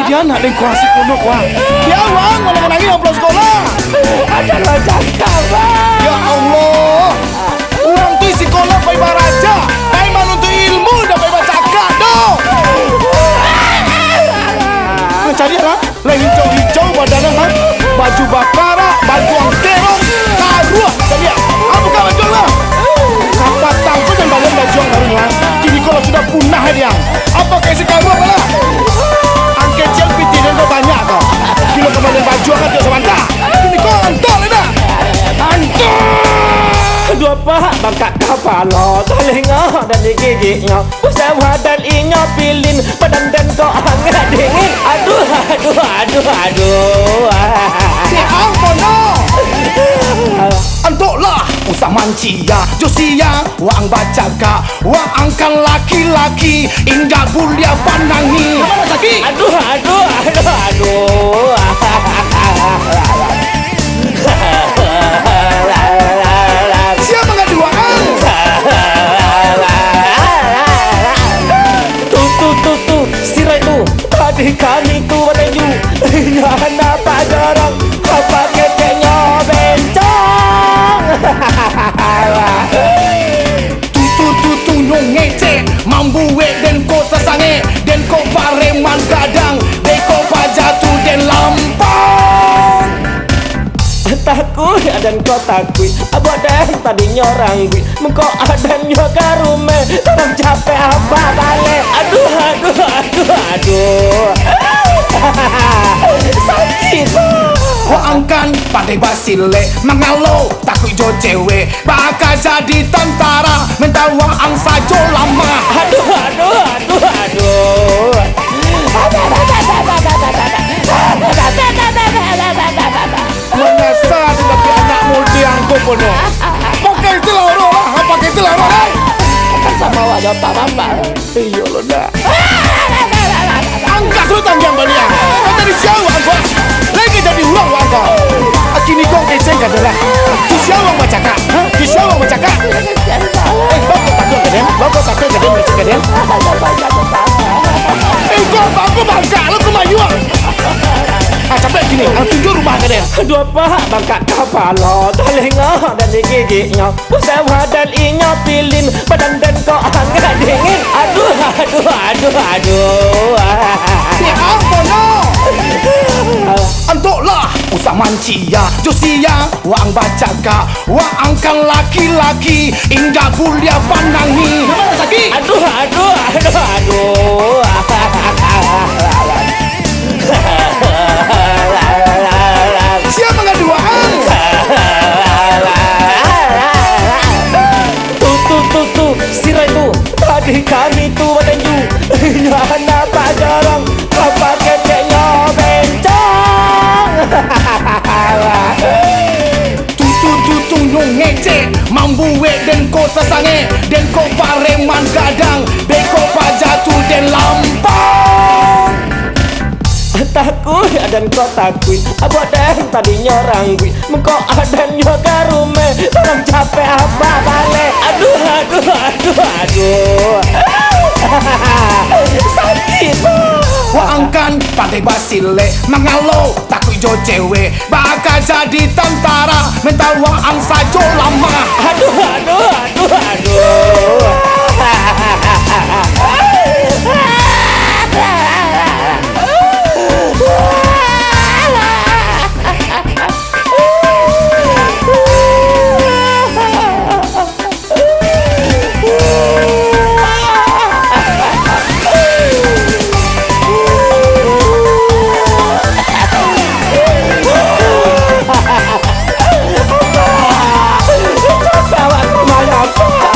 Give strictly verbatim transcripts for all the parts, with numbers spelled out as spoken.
Ya, nak lingkuang si kuno, wah. Ya, wang, malah nangis, pulang sekolah. Ada lah cakap, Bang. Ya Allah. Urang tu sikolah pai baraja, pai manuntuik ilmu, dah pai bacakak doh. Nah, cari lah, lah hijau-hijau badan, ha? Baju bakarak, baju angkerong, karuah, cari lah. Apa kau baju lah? Kapatang tu dan balian baju yang baru lah. Kini kalau sudah punah dia. Apa kau isi karuah lah? Angkecian pitih dan kau banyak kau. Kilo kembalian baju akan tiok sabanta. Kini kau antok lah dah. Antok! Duo paha bangkak kapalo, talingo dan digigiknyo. Usah wadan inyo pilin, badan den kok hangat dingin. Aduh, aduh, aduh, aduh. Si Ang Pono. Antoklah, usah mancia, jo sia, waang bacakak, waang kan laki-laki, indak buliah banangi. Aduh, aduh, aduh, aduh. Siapa ngaduaan? Tu, tu, tu, tu, sirai tu. Tadi kami tu batinju. Inyo anak Pak Jorong. Apa keteknyo bencong. Tutu-tutu nyo ngecek, mambuek den ko tasangek, den ko pareman gadang, den ko paja tu den lampang. Takuik aden ko takuik, abuak den tadinyo rangguik, mangko aden nyo ka rumah, tolong capek abak balek. Aduh, aduh, aduh, aduh. Sakik. Waang kan pandai basilek, mangalo takuik jo cewek. Baa ka jadi tantara, mental waang sajo lamah. Aduh, aduh, aduh, aduh. Manyasa tu tapi anak muda angko pono. Pakai itulah orang lah, pakai itulah orang lah. Kan sama awak dapat bapak. Iyo lo dah. Angkat sudah tanggiang baliak. Kau tadi siapa angko? Lagi jadi urang angko. Kini kau keceng ka dalam. Tu siapa urang bacakak? Ha? Tu siapa urang bacakak? Eh, bako takut ka den? Bako takut ka den, keceng ka den? Eh, kau bako bangkak lo ke mayuang. Ah, capek kini. Ah, tunjuk rumah ka den. Duo paha bangkak kapalo, talingo dan digigiknyo. Usah wadan inyo pilin, badan den kok hangat dingin. Aduh, aduh, aduh, aduh. Si Ang Pono. Antoklah, usah mancia, jo sia, waang bacakak, waang kan laki-laki, indak buliah banangi. Aduh, aduh, aduh, aduh. Siapa ngaduaan? Tu, tu, tu, tu, sirai tu. Tadi kami tu batinju. Inyo anak Pak Jorong. Apa keteknyo bencong. Tutu-tutu nyo ngecek, mambuek den ko tasangek, den ko pareman gadang, den ko paja tu den lampang. Takuik aden ko takuik, abuak den tadinyo rangguik, mangko aden nyo ka rumah, tolong capek abak balek. Aduh, aduh, aduh, aduh. Sakik. Waang kan pandai basilek, mangalo takuik jo cewek. Baa ka jadi tantara, mental waang sajo lamah. Aduh, aduh, aduh, aduh.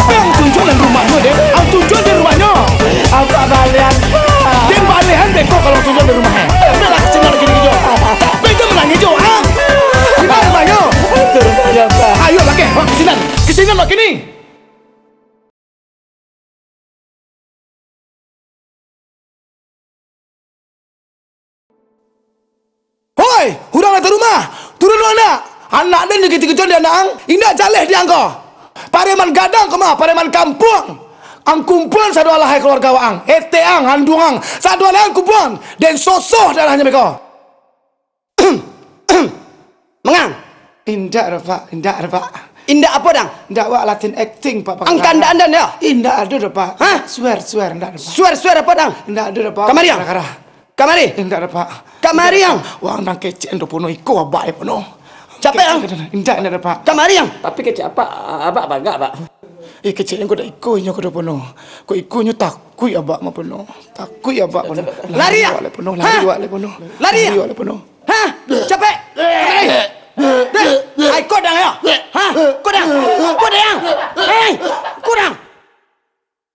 Tapi ang tunjuak den rumahnyo, den. Ang tunjuak den rumahnyo. Apa balian? Den balian beko kalau tunjuak den rumahnyo. Tapi lah kesinan kini jo. Beko manangih jo, ah. Di ma rumahnyo? Turun saja, Pak. Ayo, laki, wak kesinan. Kesinan, wak kini. Hoi, urang nan tarumah, turun lo, nak! Anak den dikecek-kecek di anak ang, indak jaleh di ang ko. Pareman gadang ko mah, pareman kampuang. Ang kumpuan sadoalahe kaluarga waang, etek ang, anduang ang, sadoalahe ang kumpuan, den sosoh darahnyo meko. Mangang? Indak doh, Pak. Indak doh, Pak. Indak apo, Dang? Indak, wak latihan akting, Pak. Ang kandak andan, yo? Indak ado doh, Pak. Hah? Suar, suar, indak doh, Pak. Suar, suar apo, Dang? Indak ado doh, Pak. Kamari, Ang. Gara-gara. Kamari. Indak doh, Pak. Kamari, Ang. Wah, nan kecek ando puno iko abak e puno. Capek, Ang. Indak, indak doh, Pak. Kamari, Ang. Tapi kecek apak, abak bagak, Pak. Eh, kecek ko dak iko inyo ko doh puno. Ko iko nyo takuik abak mah puno. Takuik abak puno. Lari, ah? Lari wak lai puno. Lari wak lai puno. Lari, ah? Lari wak lai puno. Hah? Capek. Kamari. Deh. Ai, ko Dang, yo? Hah? Ko Dang? Ko Dang? Hei!